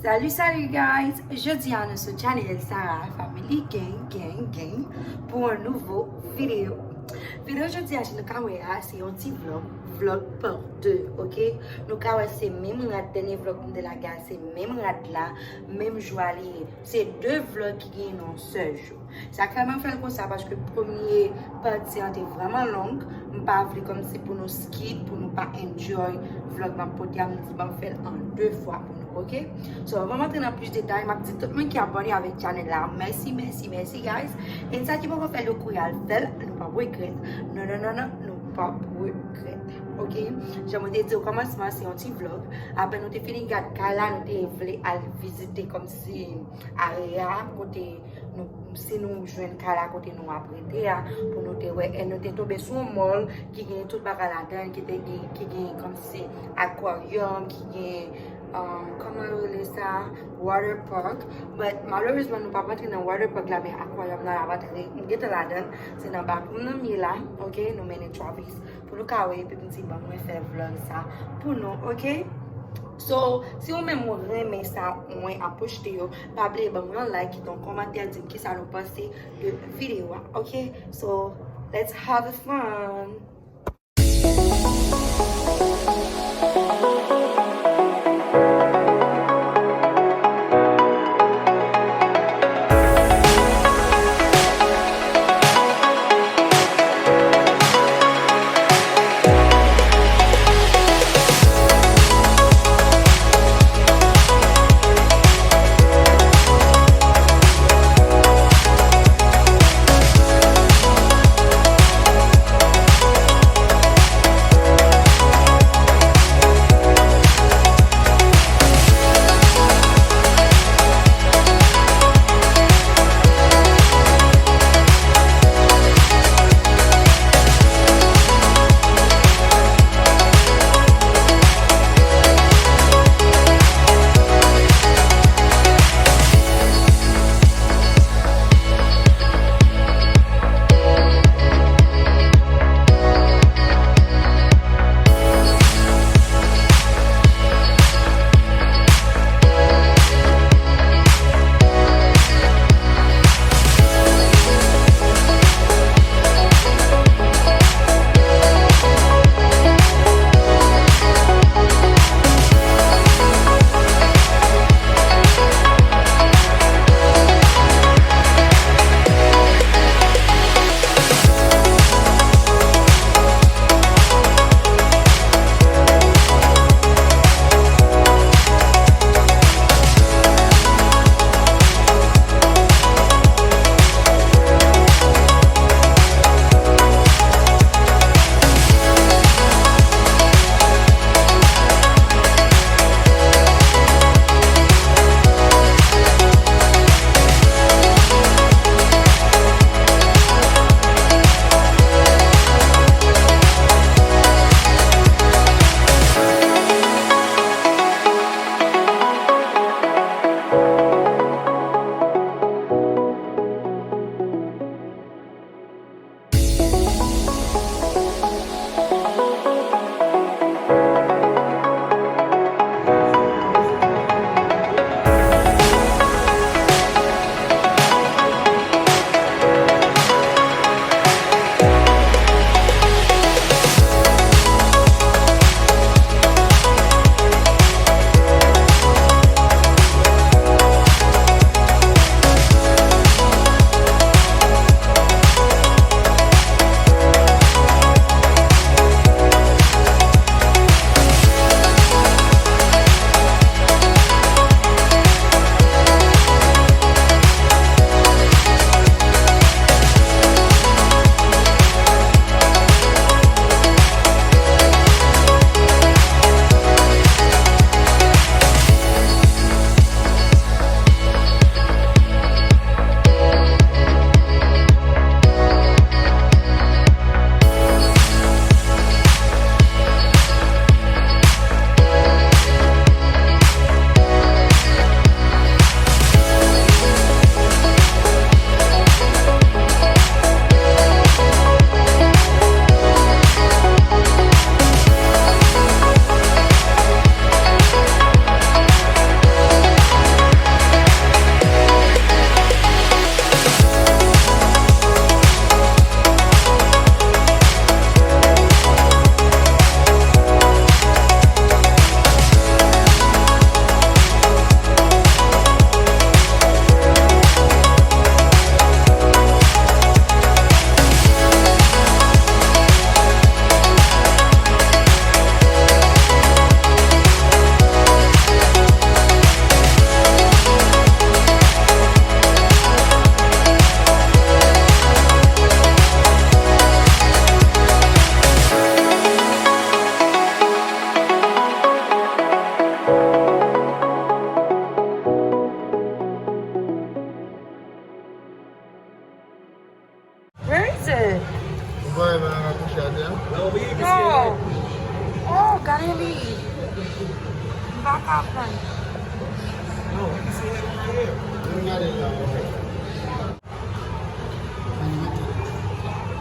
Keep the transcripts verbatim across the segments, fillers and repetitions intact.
Salut, salut guys! Jodi a nou sou channel Sarah Family Gang, Gang, Gang pou yon nouvo videyo. Videyo jodi a, jan nou ka wè a, se yon ti vlog, vlog part de, ok? Nou ka wè se menm rad, dènye vlog m te lage a, se menm rad la, menm jou a li ye. Se de vlog ki genyen nan yon sèl jou. Sa k fè mwen fè l konsa, paske premye pati an te vrèman long. M pa vle kòmsi pou nou skip, pou nou pa enjoy vlog m ap pote a, m di ban m fè l an de fwa pou nou, ok? So, anvan m antre nan plis detay, m ap di tout moun ki abòne avèk channel la, mèsi, mèsi, mèsi, guys. E sa ki poko fè l yo kouri al fè l, nou p ap regrèt. Non, non, non, non, nou p ap regrèt, ok? Jan mwen te di okòmansman, se yon ti vlog. Apre nou te fini gad kay la, nou te vle al vizite kòmsi area kote nou, si nou jwenn kay la kote nou ap rete a, pou nou te wè. E nou te tonbe sou yon mall ki gen tout bagay ladan, ki te gen, ki gen kòmsi akwaryòm, ki gen, um, kòman yo rele sa, water park. But malerezman, nou p ap rantre nan water park la, men akwaryòm nan ap antre. M gentan ladan, se nan back room nan m ye la, ok, nou mennen Travis. Pou nou ka wè, epi m di ban mwen fè vlog sa pou nou, ok? So, si ou menm ou renmen sa mwen ap poste yo, pa bliye ban mwen yon like, kite yon kòmantè, di m kisa nou panse de videyo a, ok? So, let's have fun!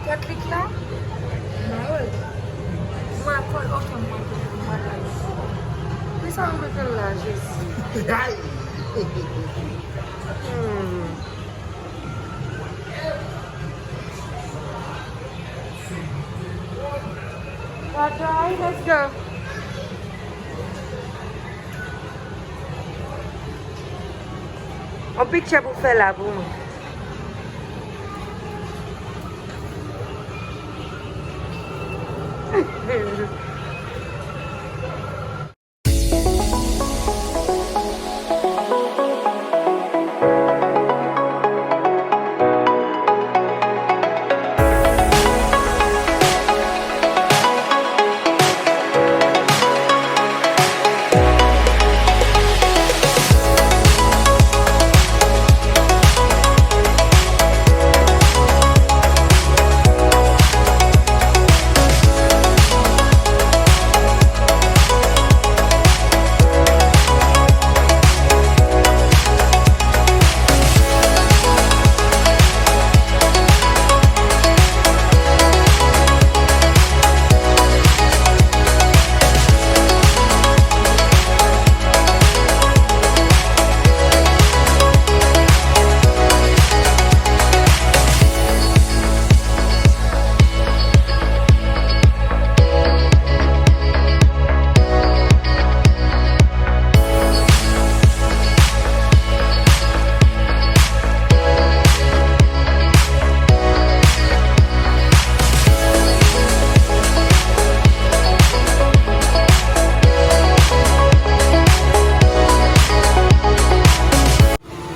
Katlik la? Mwen pa konn, ok, mwen pa konn, mwen pa konn. Poukisa ou mete l la, Jezi? Hmm. Let's go. On picture pou fè la pou mwen.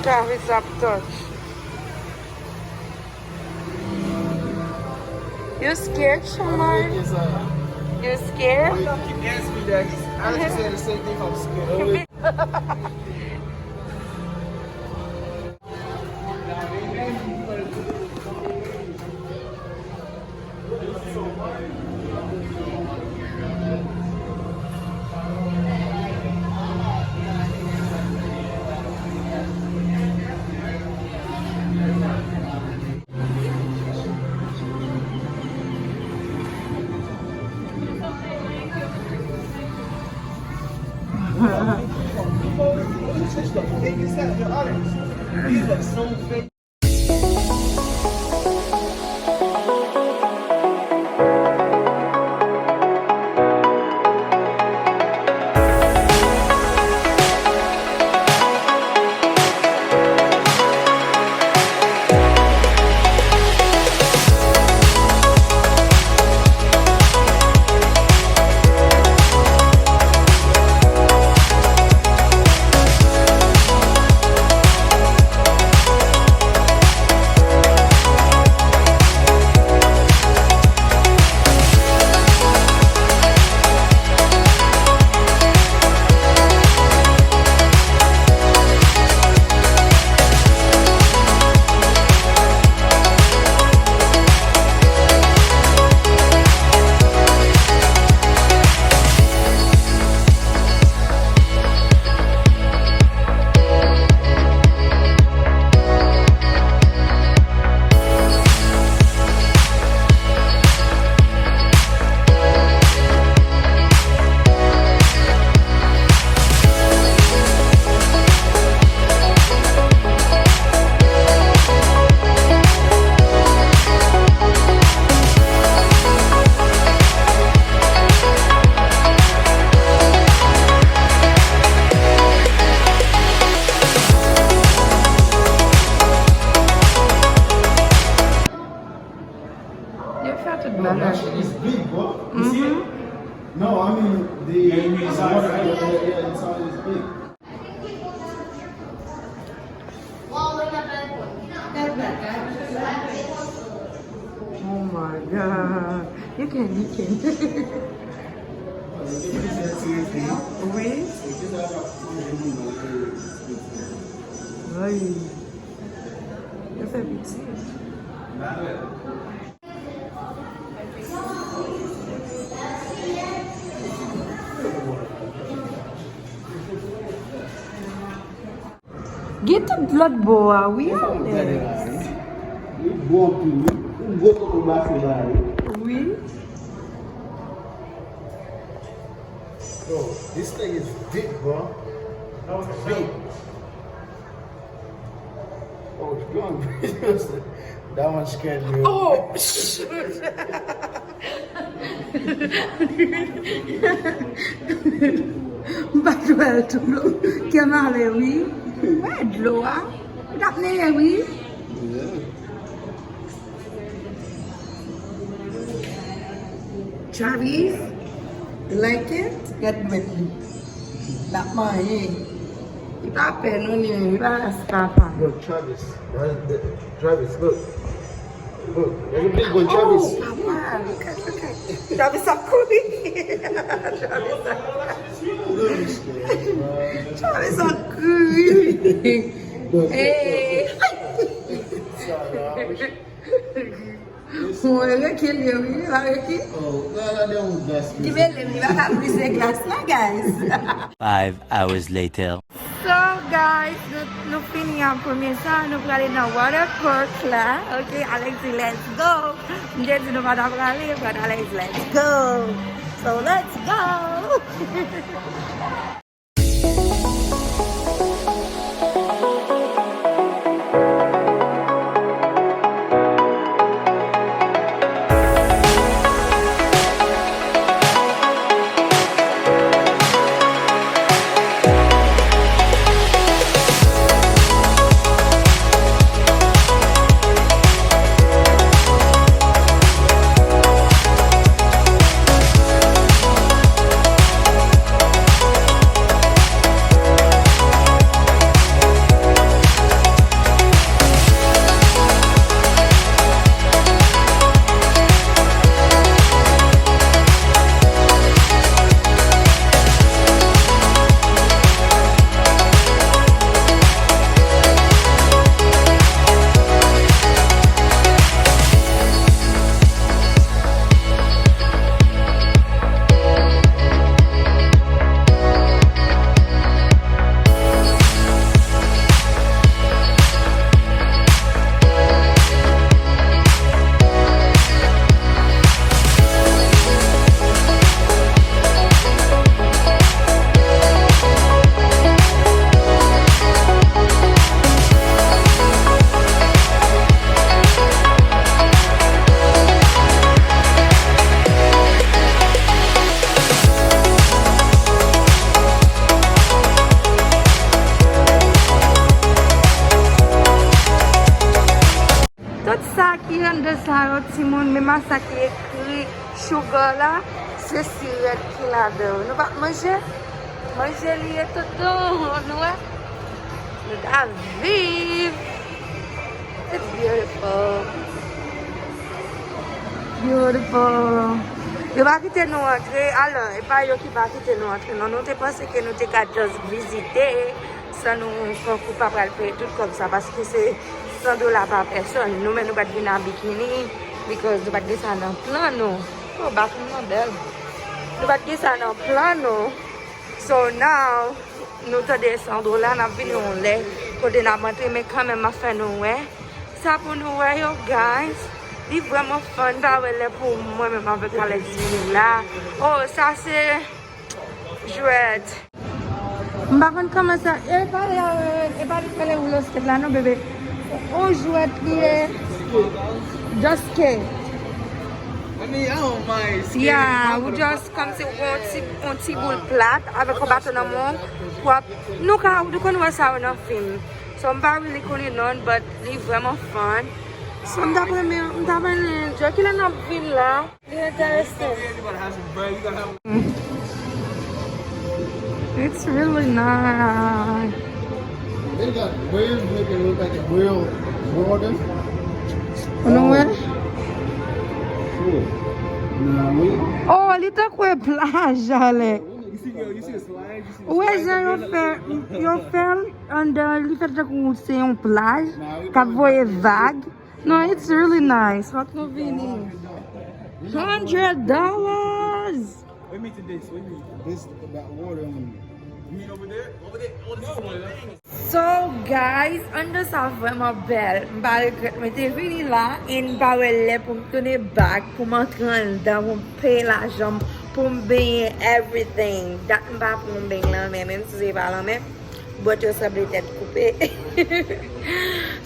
Travis ap touch. You scared, Shamar? You scared? Wait, keep asking me that. I just said the same thing. I'm scared. Yo fè tout bagay. That shit is big, bro. You see it? No, I mean the, the water, yeah, yeah, yeah, it's always big. Oh my God. You can, you can. Oui. Ay. Yo fè piti. Gen tout lòt bò a, wi, Alex. Li bon anpil, wi. Yon gwo koko basen la, wi. Wi. Bro, this thing is big, bro. Big. Oh, it's going. That one scared me. Oh, shoot. M pa t wè l tou, non. Kè m ale, wi. Wè dlo a. L ap neye, wi. Yeah. Travis, you like it? Gad dwèt li. L ap manyen. Li pa pè non, li menm, li pa ras papa. Yo, Travis. Travis, look. Look, there's a big one, Travis. Oh, papa, look at, look at. Travis ap kouri. Travis ap, Travis ap kouri. Hey. Mwen reke li, wi, la reke. Ki mele m, li pa ka brize glas la, guys. Five hours later. So, guys, nou, nou fini ak premye sa, nou prale nan water park la. Ok, Alex di, "Let's go." M te di nou pa ta prale, but Alex, "Let's go." So, let's go. Tout sa ki anndan sa yo, timoun, menm a sa ki ekri sugar la, se sirèt ki ladan. Nou pa manje? Manje li ye, tonton, nou wè? Nou ta viv. It's beautiful. Beautiful. Yo pa kite nou antre. Alò, e pa yo ki pa kite nou antre, non. Nou te panse ke nou te ka just vizite san nou fè kou pa pral peye tout kòb sa, paske se san dola pa pèsòn. Nou menm nou pa t vin a bikini, because nou pa t gen sa nan plan nou. Oh, bathroom nan bèl. Nou pa t gen sa nan plan nou. So now, nou tande san dola, n ap vini yon lè kote n ap antre, men kanmenm m ap fè nou wè. Sa pou nou wè yo, guys. Li vrèman fun, pa wè lè pou mwen menm avèk Alex vini la. Oh, sa se jwèt. M pa konn kòman sa, e pa lè, e pa lè fè le roulo skate la non, bebe. On jwèt li ye. Just skate. I mean, I don't mind skating. Yeah, we just kòmsi w gon ti, yon ti boul plat avèk yon baton nan men w, w ap, nou ka, nou konn wè sa yo nan fim. So, m pa really konn non, but li vrèman fun. So, m t ap renmen, m t ap renmen enjoy. Kilè n ap vin la? Li enterese. It's really nice. They got waves making it look like a real water. Ou nou wè? Oh. Nah, we Oh, li tankou e plaj, ale. You see, yo, you see the slide? You see the Ou wè slide jan yo in the fè, yo fè l anndan, li fè tankou se yon plaj k ap voye vag. No, it's really nice. Fòk nou vini. Hundred dollars. What you mean to this? What you mean? This, that water on you. You mean over there? Over there? Oh, this is one of them. So, Guys, anndan sa vrèman bèl. M pa regrèt mwen te vini la, e m pa wè lè pou m tounen back, pou m antre anndan, pou m peye lajan m, pou m benyen everything. Dat m pa pran yon beny lanmè, menm si se pa lanmè, bwòt yo sanble tèt koupe.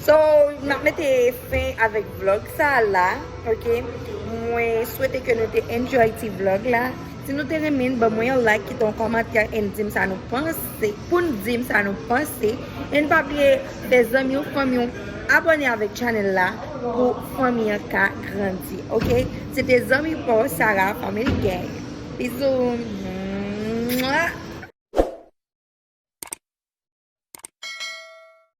So, m ap mete fen avèk vlog sa la, ok? Mwen swete ke nou te enjoy ti vlog la. Si nou te renmen, ban mwen yon like, kite yon kòmantè, and di m sa nou panse. Pou n di m sa nou panse. And pa bliye fè zanmi w, fanmi w abòne avèk channel la pou fanmi an ka grandi, ok? Se te zanmi pa w Sarah Family Gang. Bizou. Mwah!